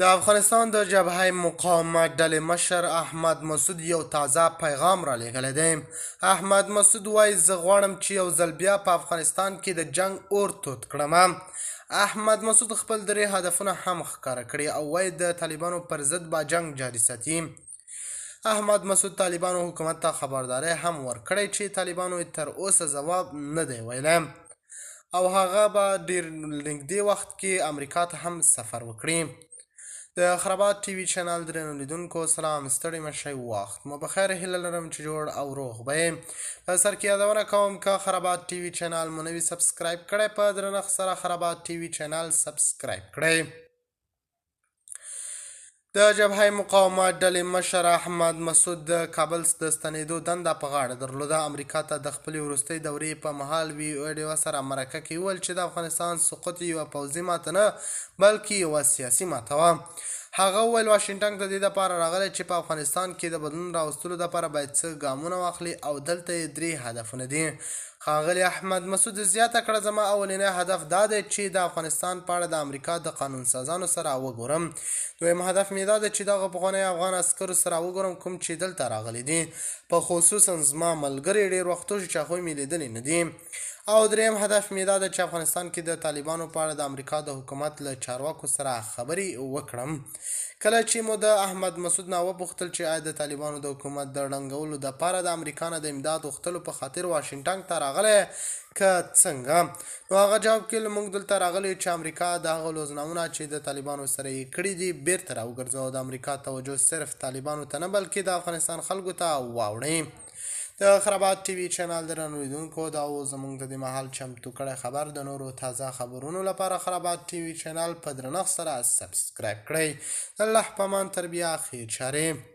د افغانستان د جبهه مقاومت ډلې مشر احمد مسعود یو تازه پیغام رالیږلی دی. احمد مسعود وایي، زه غواړم چې یو ځل بیا په افغانستان کې د جنګ اور تود کړم. احمد مسعود خپل درې هدفونه هم ښکاره کړي او وایي د طالبانو پر ضد به جنګ جاري ساتي. احمد مسعود طالبانو حکومت ته خبرداری هم ورکړی چې طالبانو یې تر اوسه ځواب نه دی ویلی او هغه به ډیر نږدې وخت کې امریکا ته هم سفر وکړي. د خرابات ټي وي چینل درنو لیدونکو سلام، ستړي مه شئ، وخت مو په خیر، هیله لرم چې جوړ او روغ به یې. په سر کې یادونه کوم که خرابات ټي وي چینل مو نوي سبسکرایب کړی، په درنښت سره خرابات ټي وي چینل سبسکرایب کړئ. د جبهه مقاومت ډلې مشر احمد مسعود د کابل د ستنېدو دنده په غاړه درلوده. امریکا ته د خپلې وروستۍ دورې په مهال وي او ډیوه سره مرکه کې وویل چې د افغانستان سقوط یوه پوځي ماته نه بلکې یوه سیاسي ماته وه. هغه وویل واشنګټن ته دې لپاره راغلی چې په افغانستان کې د بدلون راوستلو لپاره باید څه ګامونه واخلي او دلته یې درې هدفونه دي. ښاغلي احمد مسعود زیاته کړه، زما اولنی هدف دا دی چې د افغانستان په اړه د امریکا د قانون سازانو سره وګورم. دویم هدف مې دا دی چې دغه پخوانیو افغان عسکرو سره وګورم کوم چې دلته راغلي دي، په خصوصا زما ملګري ډېر وخت وشو چې هغوی مې لیدلي نه دي. او دریم هدف مې دا دی چې افغانستان کې د طالبانو په اړه د امریکا د حکومت له چارواکو سره خبرې وکړم. کله چې مو د احمد مسعود نه وپوښتل چې آیا د طالبانو د حکومت د ړنګولو دپاره د امریکا نه د امداد غوښتلو په خاطر واشنګټن ته راغلی که څنګه، نو هغه جواب کې موږ دلته راغلي یو چې امریکا د هغو لوظنامونه چې د طالبانو سره یې کړي دي بیرته راوګرځوي او د امریکا توجه صرف طالبانو ته نه بلکې د افغانستان خلکو ته واوړي. د خرابات ټي وي چینل درنو لیدونکو، دا و زموږ د دې مهال چمتو کړی خبر. د نورو تازه خبرونو لپاره خرابات ټي وي چینل په درنښت سره سبسکرایب کړئ. د الله په امان، تر بیا، خیر چارې.